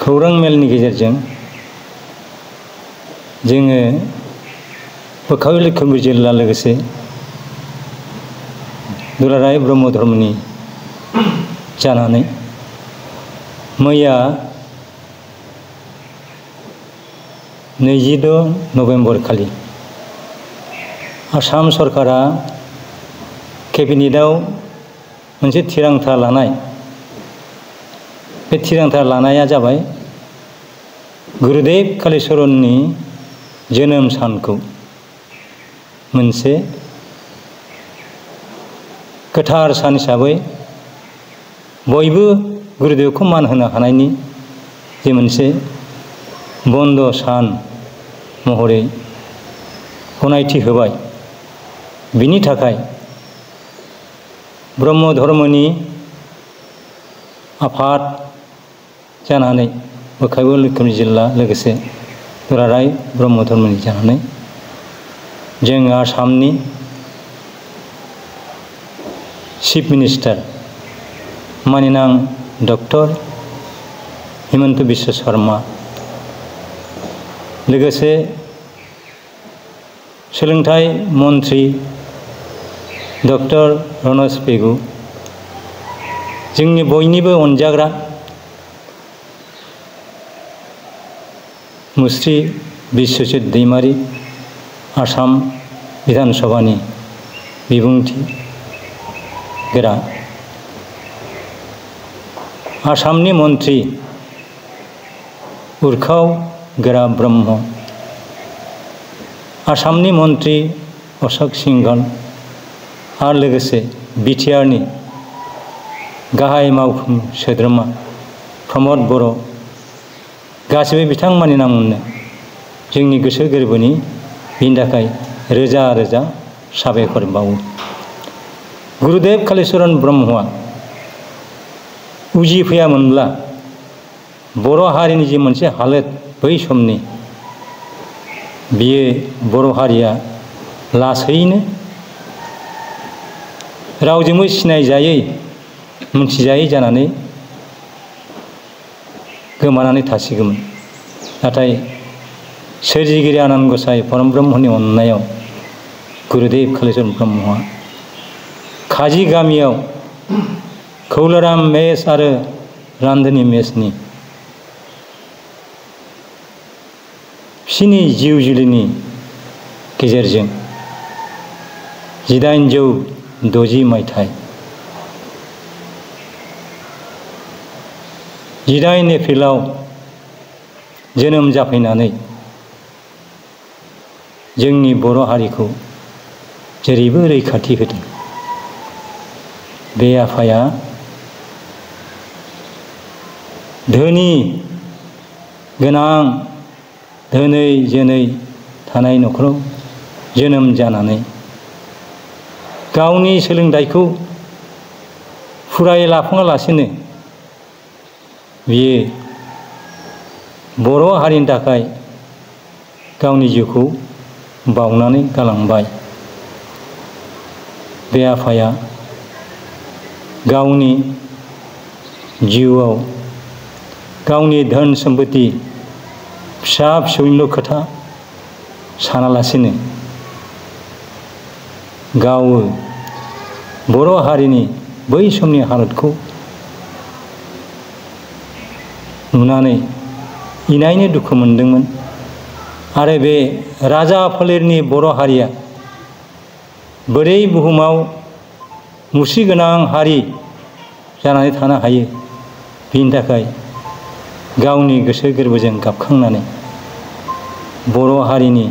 खौरां मेलनि गेजेरजों जोङो मोखां लखिमपुर जिल्ला लोगोसे दुलाराय ब्रह्म धर्मनि जानानै मैया 26 नभेम्बर खालि आसाम सरकारा केबिनेटआव मोनसे थिरांथा लानाय बे थिरांथा लानाया जाबाय गुरुदेव कालीचरणनि जोनोम सानखौ मोनसे गोथार सान हिसाबै बयबो गुरुदेवखौ मान होनो हानायनि जे मोनसे बन्द सान महरै गनायथि होबाय। बिनि थाखाय ब्रह्म धर्मनि आफाद जानानै मोखां लखिमपुर जिल्ला लोगोसे दुलाराय ब्रह्म धर्मनि जानानै जों आसामनि चिफ मिनिस्टार माननीय डक्टर हिमन्त बिश्व शर्मा लोगोसे सोलोंथाइ मन्त्री डक्टर रनज पेगु जोंनि बयनिबो अनजाग्रा मुस्रि बिश्वजित दैमारी आसाम विधान सभानि बिबुंथि गोरा आसामनि मन्त्री उर्खाव गोरा ब्रह्म आसामनि मन्त्री अशोक सिंघल आरो लोगोसे बिटिआरनि गाहाय मावफुं सोद्रोमा प्रमद बर' गासिबो बिथांमोननि नामनो जोंनि गोसो गोरबोनि बिनि थाखाय रोजा रोजा साबायखर बावो। गुरुदेव कालीचरण ब्रह्मआ उजिफैयामोनब्ला बर' हारिनि जे मोनसे हालोद बै समनि बियो बर' हारिया लासैनो रावजोंबो सिनायजायै मिथिजायै जानानै गोमानानै थासिगौमोन। नाथाय सोरजिगिरि आनान गसाइ परम ब्रह्मनि अननायाव गुरुदेव कालीचरण ब्रह्मआ काजि गामियाव खौलोराम मेस आरो रान्धनि मेसनि बिसिनि जिउ जुलिनि गेजेरजों 1860 मायथाइ 18 एप्रिलाव जोनोम जाफैनानै जोंनि बर' हारिखौ जेरैबो रैखाथि होदों। बे आफाया धोनि गोनां धोनै जोनै थानाय न'खराव जोनोम जानानै गावनि सोलोंथाइखौ फरायलाफाङालासिनो बियो बर' हारिनि थाखाय गावनि जिउखौ बावनानै गालांबाय। बे आफाया गावनि जिउआव गावनि धोन सम्पति फिसा फिसौनिल' खोथा सानालासिनो गावो बर' हारिनि बै समनि हालोदखौ नुनानै इनायनो दुखु मोनदोंमोन आरो बे राजा फोलेरनि बर' हारिया बोरै बुहुमाव मुस्रि गोनां हारि जानानै थानो हायो बिनि थाखाय गावनि गोसो गोरबोजों गाबखांनानै बर' हारिनि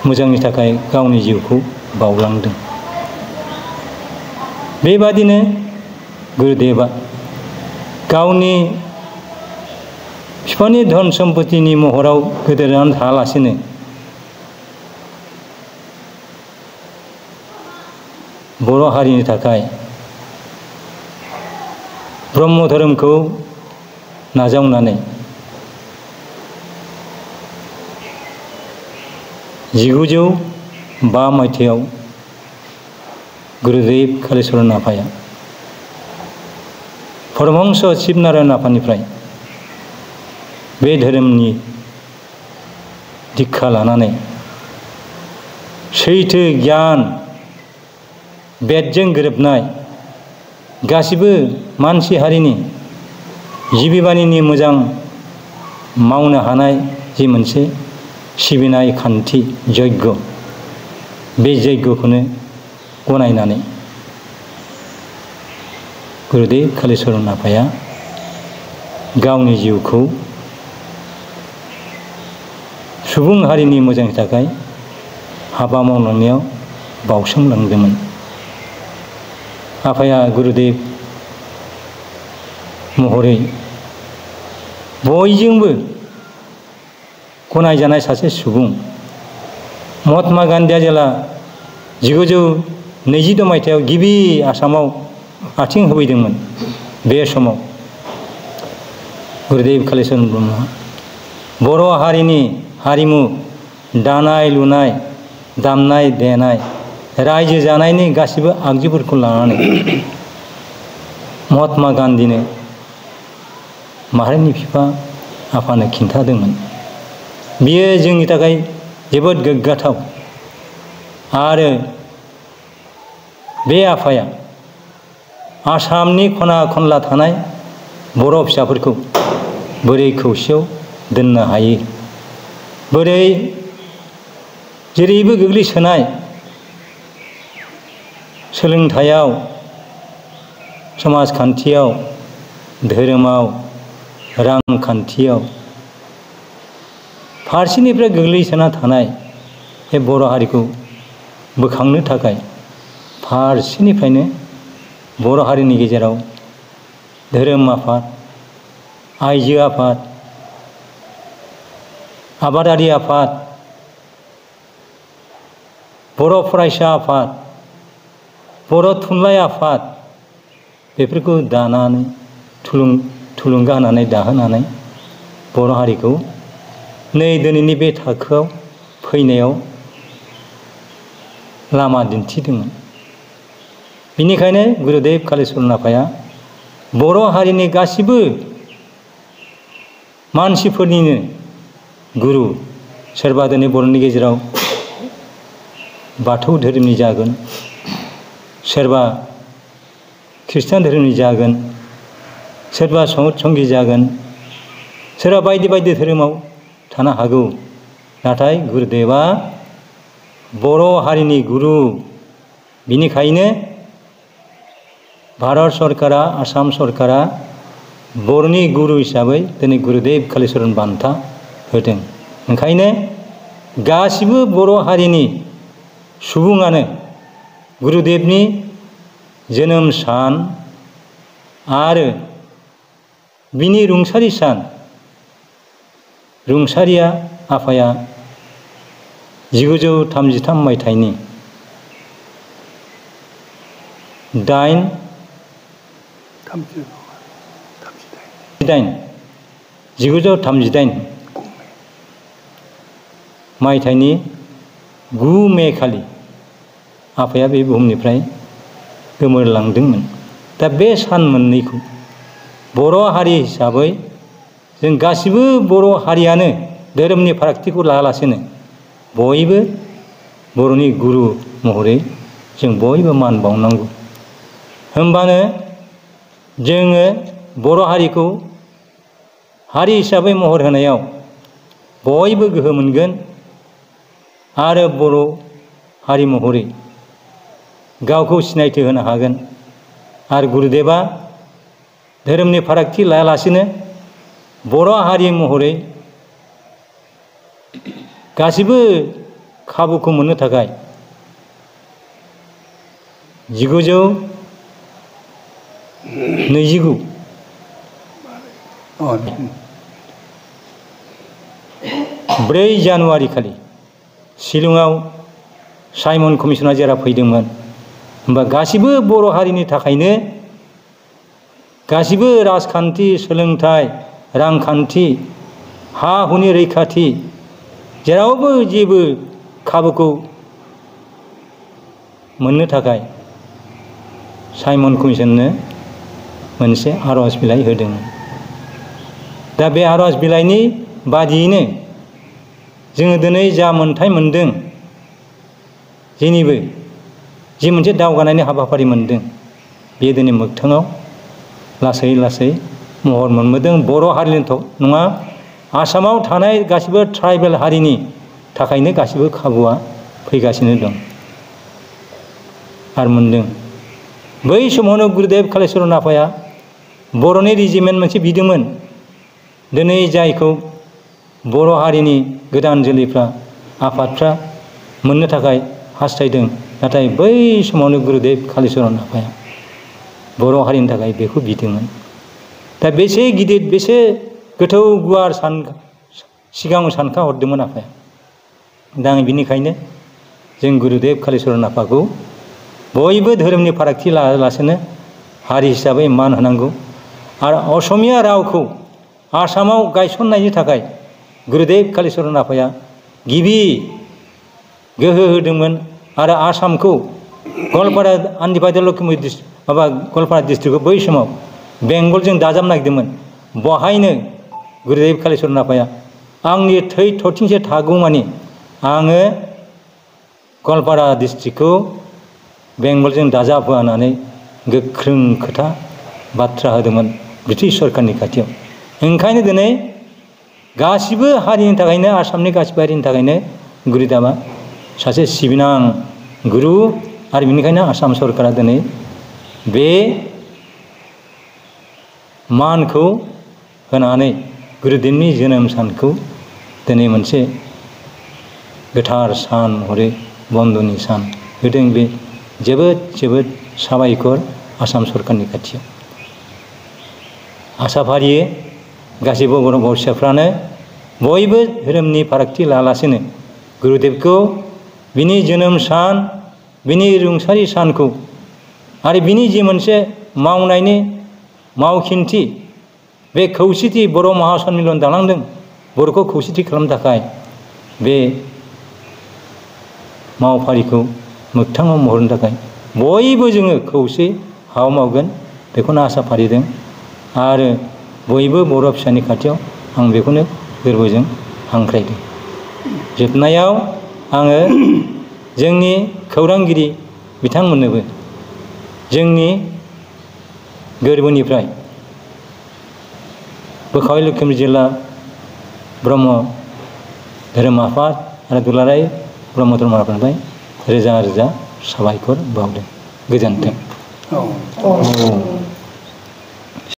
मोजांनि थाखाय गावनि जिउखौ बावलांदों। बेबादिनो गुरुदेवा गावनि बिफानि धन सम्पतिनि महराव गोदोनानै थायालासिनो बर' हारिनि थाखाय ब्रह्म धोरोमखौ नाजावनानै 1905 मायथाइयाव गुरुदेव कालीचरण आफाया परमहंस शिबनारायण आफानिफ्राय बे धोरोमनि दीक्षा लानानै सैथो गियान बेदजों गोरोबनाय गासिबो मानसि हारिनि जिबिबानिनि मोजां मावनो हानाय जि मोनसे सिबिनाय खान्थि यज्ञ, बे यज्ञखौनो गनायनानै गुरुदेव कालीचरण आफाया गावनि जिउखौ सुबुं हारिनि मोजांनि थाखाय हाबा मावलांनायाव बाउसोमलांदोंमोन। आफाया गुरुदेव महरै बयजोंबो गनायजानाय सासे सुबुं। महात्मा गान्धीया जेला 1922 मायथाइयाव गिबि आसामाव आथिं होफैदोंमोन, बे समाव गुरुदेव कालीचरण ब्रह्मआ बर' हारिनि हारिमु दानाय लुनाय, दामनाय देनाय, रायजो जानायनि गासिबो आगजुफोरखौ लानानै महात्मा गान्धीनो माहारिनि बिफा आफानो खिन्थादोंमोन। बियो जोंनि थाखाय जोबोद गोग्गाथाव। आरो बे आफाया आसामनि खना खनला थानाय बर' फिसाफोरखौ बोरै खौसेयाव दोननो हायो, बोरै जेरैबो गोग्लैसोनाय सोलोंथायाव, समाजखान्थियाव, धोरोमाव, रांखान्थियाव फारसेनिफ्राय गोग्लैसोना थानाय बे बर' हारिखौ बोखांनो थाखाय फारसेनिफ्रायनो बर' हारिनि गेजेराव धोरोम आफाद, आइजो आफाद, आबादारि आफाद, बर' फरायसा आफाद, बर' थुनलाइ आफाद बेफोरखौ दानानै थुलुंगा होनानै दाहोनानै बर' हारिखौ नै दिनैनि बे थाखोआव फैनायाव लामा दिन्थिदोंमोन। बेनिखायनो गुरुदेव कालीचरण आफाया बर' हारिनि गासिबो मानसिफोरनिनो गुरु। सोरबा दिनै बर'नि गेजेराव बाथौ धोरोमनि जागोन, सोरबा ख्रिस्टान धोरोमनि जागोन, सोरबा संगी जागोन, सोरबा बायदि बायदि धोरोमाव थानो हागौ। नाथाय गुरुदेवा बर' हारिनि गुरु। बिनिखायनो भारत सरकारा, आसाम सरकारा बर'नि गुरु हिसाबै दिनै गुरुदेव कालीचरण बान्था होदों। ओंखायनो गासिबो बर' हारिनि सुबुङानो गुरुदेवनि जोनोम सान आरो बिनि रुंसारि सान, रुंसारिया आफाया 1933 मायथाइनि 1938 मायथाइनि 9 मे खालि आफाया बे बुहुमनिफ्राय गोमोरलांदोंमोन। दा बे सान मोननैखौ बर' हारि हिसाबै जों गासिबो बर' हारियानो धोरोमनि फारागथिखौ लायालासेनो बयबो बर'नि गुरु महरै जों बयबो मान बावनांगौ। होमबानो जोङो बर' हारिखौ हारि हिसाबै महर होनायाव बयबो गोहो मोनगोन आरो बर' हारि महरै गावखौ सिनायथि होनो हागोन। आरो गुरुदेवा धोरोमनि फारागथि लायालासेनो बर' हारि महरै गासिबो खाबुखौ मोननो थाखाय 1929 4 जानुवारि खालि शिलंआव साइमन कमिसना जेरा फैदोंमोन, होमबा गासिबो बर' हारिनि थाखायनो गासिबो राजखान्थि, सोलोंथाइ, रांखान्थि, हा हुनि रैखाथि जेरावबो जेबो खाबुखौ मोननो थाखाय साइमन कमिसननो मोनसे आर'ज बिलाइ होदों। दा बे आर'ज बिलाइनि बादियैनो जोङो दिनै जा मोन्थाय मोनदों, जेनिबो जि मोनसे दावगानायनि हाबाफारि मोनदों, बेयो दिनै मोगथाङाव लासै लासै महर मोनबोदों। बर' हारिनिथ' नङा, आसामाव थानाय गासिबो ट्राइबेल हारिनि थाखायनो गासिबो खाबुआ फैगासिनो दं आरो मोनदों। बै समावनो गुरुदेब कालिचरन आफाया बर'नि रेजिमेन्ट मोनसे बिदोंमोन। दिनै जायखौ बर' हारिनि गोदान जोलैफ्रा, आफादफ्रा मोननो थाखाय हास्थायदों, नाथाय बै समावनो गुरुदेब कालिचरन आफाया बर' हारिनि थाखाय बेखौ बिदोंमोन। दा बेसे गिदिर, बेसे गोथौ गुवार सिगाङाव सानखा हरदोंमोन आफाया। दा आं बिनिखायनो जों गुरुदेब कालिचरन आफाखौ बयबो धोरोमनि फारागथि लायालासेनो हारि हिसाबै मान होनांगौ। आरो असमिया रावखौ आसामाव गायसननायनि थाखाय गुरुदेब कालिचरन आफाया गिबि गोहो होदोंमोन आरो आसामखौ गवालपारा आनडिभाइडेड गवालपारा डिस्ट्रिक्टखौ बै समाव बेंगलजों दाजाबनो नागिरदोंमोन। बहायनो गुरुदेब कालिचरन आफाया आंनि थै थरथिंसे थागौमानि आङो गवालपारा डिस्ट्रिक्टखौ बेंगलजों दाजाबहोआ होननानै गोख्रों खोथा बाथ्रा होदोंमोन ब्रिटिश सरकारनि खाथियाव। ओंखायनो दिनै गासिबो हारिनि थाखायनो, आसामनि गासिबो हारिनि थाखायनो गुरुदेबआ सासे सिबिनां गुरु। आरो बेनिखायनो आसाम सरकारा दिनै बे मानखौ होनानै गुरुदेबनि जोनोम सानखौ दिनै मोनसे गोथार सान महरै बन्दनि सान होदों। बे जोबोद जोबोद साबायखर आसाम सरकारनि खाथियाव। आसा फारियो गासैबो बर' फिसाफ्रानो बयबो धोरोमनि फारागथि लायालासेनो गुरुदेबखौ बिनि जोनोम सान, बिनि रुंसारि सानखौ आरो बिनि जि मोनसे मावनायनि मावखिन्थि, बे खौसेथि बर' महासन्मिलन दालांदों, बर'खौ खौसेथि खालामनो थाखाय बे मावफारिखौ मोगथाङाव महरनो थाखाय बयबो जोङो खौसे हाबा मावगोन, बेखौनो आसा फारिदों। आरो बयबो बर' फिसानि खाथियाव आं बेखौनो गोरबोजों हांख्रायदों। जोबनायाव आङो जोंनि खौरांगिरि बिथांमोननोबो जोंनि गोरबोनिफ्राय बोखावै लखिमपुर जिल्ला ब्रह्म धोरोम आफाद आरो दुलाराय ब्रह्म धर्म आफादनिफ्राय रोजा रोजा साबायखर बावदों। गोजोन्थों।